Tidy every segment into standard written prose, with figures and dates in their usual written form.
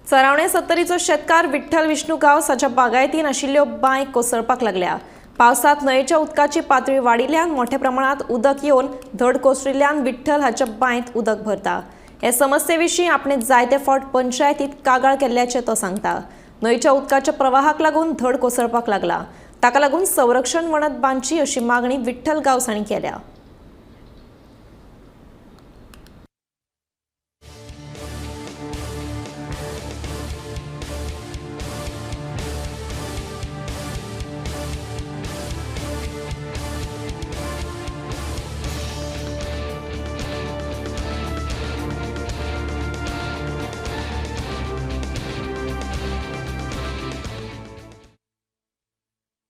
सरावणे सत्तरीचो शेतकार विठ्ठल विष्णू गांवस हाच्या बागायतीन आशिल्ल्यो बांय कोसळपाक लागल्या. पावसात न्हंयेच्या उदकाची पातळी वाडिल्ल्यान मोठ्या प्रमाणात उदक येवन धड कोसळिल्ल्यान विठ्ठल हाच्या बांयत उदक भरता. हे समस्ये विशीं आपणे जायते फावट पंचायतीत कागाळ केल्ल्याचें तो सांगता. न्हंयेच्या उदकाच्या प्रवाहाक लागून धड कोसळपाक लागला. ताका लागून संरक्षण वणत बांदची अशी मागणी विठ्ठल गांवस हांणी केल्या.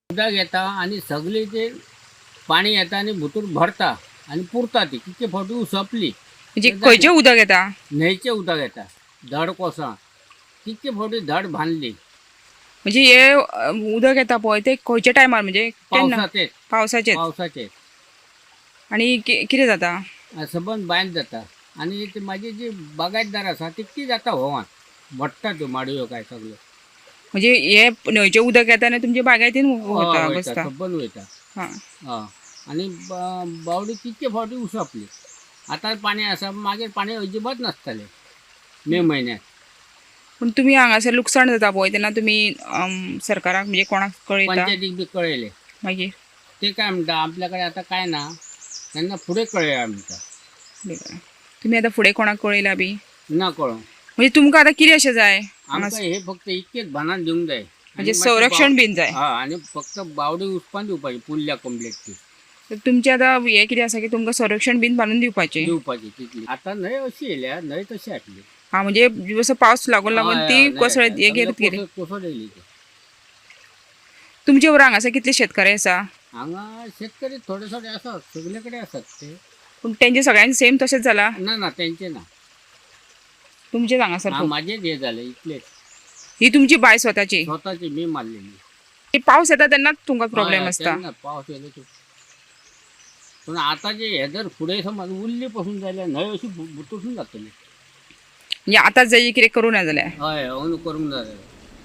उदक येता आनी सगळी ते पाणी येता आनी भितर भरता आनी पुरता ती कितके फावटी उसपली. म्हणजे खंयचें उदक येता? न्हंयचें उदक येता धड कोसा कितके फावटी धड बांदली. म्हणजे हे उदक येता पळय ते खंयच्या टायमार, म्हणजे केन्ना? पावसाचेच. पावसाचेच. पावसाचे. आनी कितें जाता? सबंद बांयत जाता आनी ती मागीर जी बागायतदार आसा तितकी जाता होवान मोडटा त्यो माडयो काय सगळ्यो. म्हणजे हे न्हंयचें उदक येता आनी तुमच्या बागायतीन वता? हय, वयता. बसता. सबंद वयता. हां. हय आनी बावडी कितके फावटी उसपली. आतां पाणी आसा, मागीर पाणी अजिबात नासतालें मे म्हयन्याक. पूण तुमी हांगासर लुकसाण जाता पळय तेन्ना तुमी सरकाराक म्हणजे कोणाक कळयता? पंचायतीक बी कळयलें. मागीर? ते काय म्हणटा, आपल्याकडे आता काय ना, त्यांना फुडें कळया म्हणटा. बरं. तुमी आतां फुडें कोणाक कळयला बी? ना कळोंक. म्हणजे तुमकां आतां कितें अशें जाय? आमकां हे फक्त इतकेच भानान दिवंक जाय. म्हणजे संरक्षण बीन जाय. हा, आनी फक्त बावडी उसपान दिवपाची पुरल्या कंप्लीट ती. तर तुमचें आतां हें कितें आसा की तुमकां संरक्षण बीन बांदून दिवपाचें. दिवपाची तितली. आतां न्हंय अशी येयल्या, न्हंय तशी आसली. हा, म्हणजे जसो पावस लागून लागून हय, ती हय, कोसळत न्हंय हे घेत गेली. कोसळ येयली ती. तुमचे बरोबर हांगासर कितले शेतकरी आसा? हांगा शेतकरी थोडे थोडे आसात, सगळे कडेन आसात ते. पूण तेंचे सगळ्यांक सेम तशेंच जाला? ना ना, तेंचे ना. तुमचेच हांगासर हा, खूब. माझेच हे जाले इतलेच. ही तुमची बाय स्वताची? स्वताची मी मारलेली. ती पावस येता तेन्नाच तुमकां प्रॉब्लेम हय, आसता. तेन्ना पावस येयलो की. पूण आतां जे हे जर फुडें समज उरली पसून जाल्यार न्हंय अशी बुतून जातली. म्हणजे आतां जरी कितें करूं ना जाल्यार. हय, अंदू करूंक जाय.